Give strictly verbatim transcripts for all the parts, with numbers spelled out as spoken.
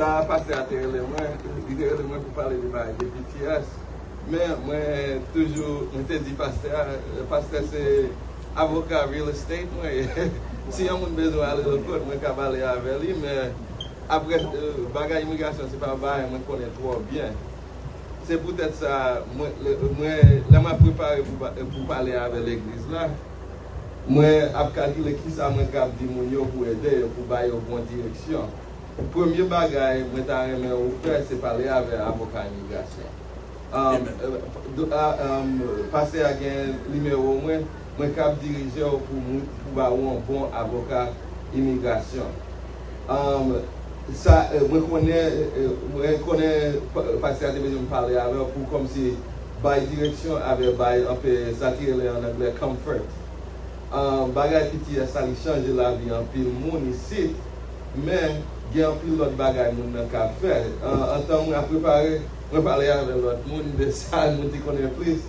Sa pastè a te rele mwen, li te rele mwen pou pale de bagay de P T S. Men mwen toujou, mwen te di pastè a, pastè se avoka real estate mwen ye. Si yon moun bezwen ale lòt kot, mwen ka pale avè li, men apre, eh, bagay imigrasyon, se pa bagay mwen konnen twò byen. Se poutèt sa, mwen, lè, mwen, lè mwen ap prepare pou, pou pale avè legliz la, mwen ap kalkile kisa mwen kab di moun yo pou ede yo, pou ba yo bon direksyon. Premye bagay mwen ta renmen ou fè, se pale avè avoka imigrasyon. Um, eh, do- a- um, pastè a gen nimewo mwen, mwen kab dirije w pou, mou- pou ba ou yon bon avoka imigrasyon. Um, sa, eh, mwen konnen, eh, mwen konnen pa- pastè a te bezwen m pale avè w pou kòmsi bay direksyon avè bay anpe sa ki rele an anglè comfort. Ah, bagay P T S la, li chanje lavi anpil moun isit, men gen anpil lòt bagay moun nan ka fè. Ah, antan mwen ap prepare, mwen pale avè lòt moun de sa, moun ki konnen plis.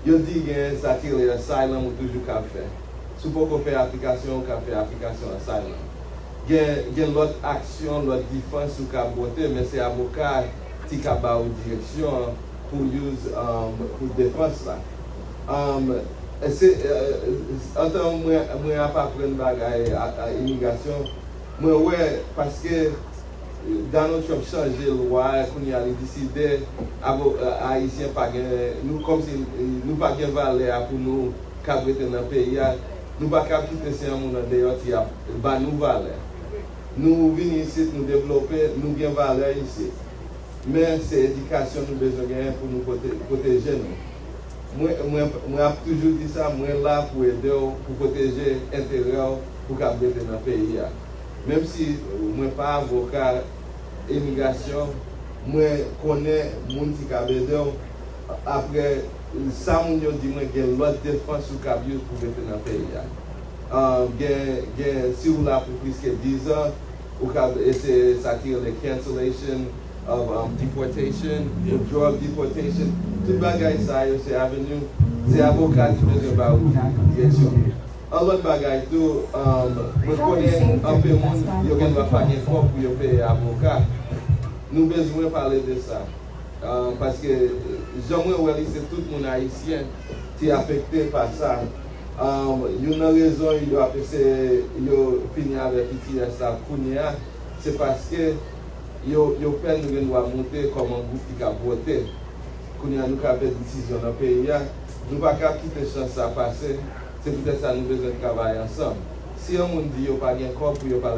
Yo di gen sa ki rele asylum ou toujou ka fè. Si w poko fè aplikasyon, ou ka fè aplikasyon asylum. Gen, gen lòt aksyon, lòt defans ou ka pote, men se avoka ki ka ba ou direksyon pou use, um, pou defans la. Um, se, eh, antan mwen, mwen ap aprann bagay a, a imigrasyon, mwen wè paske Donald Trump chanje lwa, kounye a li deside avo- eh, Ayisyen pa gen, nou kòmsi nou pa gen valè a pou nou kab rete nan peyi a. Nou pa kab kite se yon moun andeyò ki ap ba nou valè. Nou vini isit, nou devlope, nou gen valè isit. Men se edikasyon nou bezwen genyen pou nou pwote- pwoteje nou. Mwen, mwen, mwen ap toujou di sa, mwen la pou ede w, pou pwoteje enterè w, pou kab rete nan peyi a. Menm si mwen pa avoka imigrasyon, mwen konnen moun ki kab ede w. Apre sa moun yo di mwen gen lòt defans ou kab use pou rete nan peyi a. Ah, gen, gen, si ou la pou plis ke diz an, ou kab eseye sa ki rele cancellation of, um, deportation, ou drug deportation. Tout bagay sa yo se avenue, se avoka ki bezwen ba ou direksyon. An lòt bagay tou, um, mwen konnen anpil moun yo gen dwa pa gen kòb pou yo peye avoka. Nou bezwen pale de sa. Ah, paske, eh, jan mwen wè li, se tout moun ayisyen ki afekte pa sa. Ah, youn nan rezon yo ap eseye yo fini avè P T S la kounye a, se paske yo, yo pè nou gen dwa monte kòm yon gwoup ki ka vote. Kounye a nou ka fè desizyon nan peyi a. Nou pa ka kite chans sa pase. Se poutèt sa nou bezwen travay ansanm. Si yon moun di yo pa gen kòb pou yo pale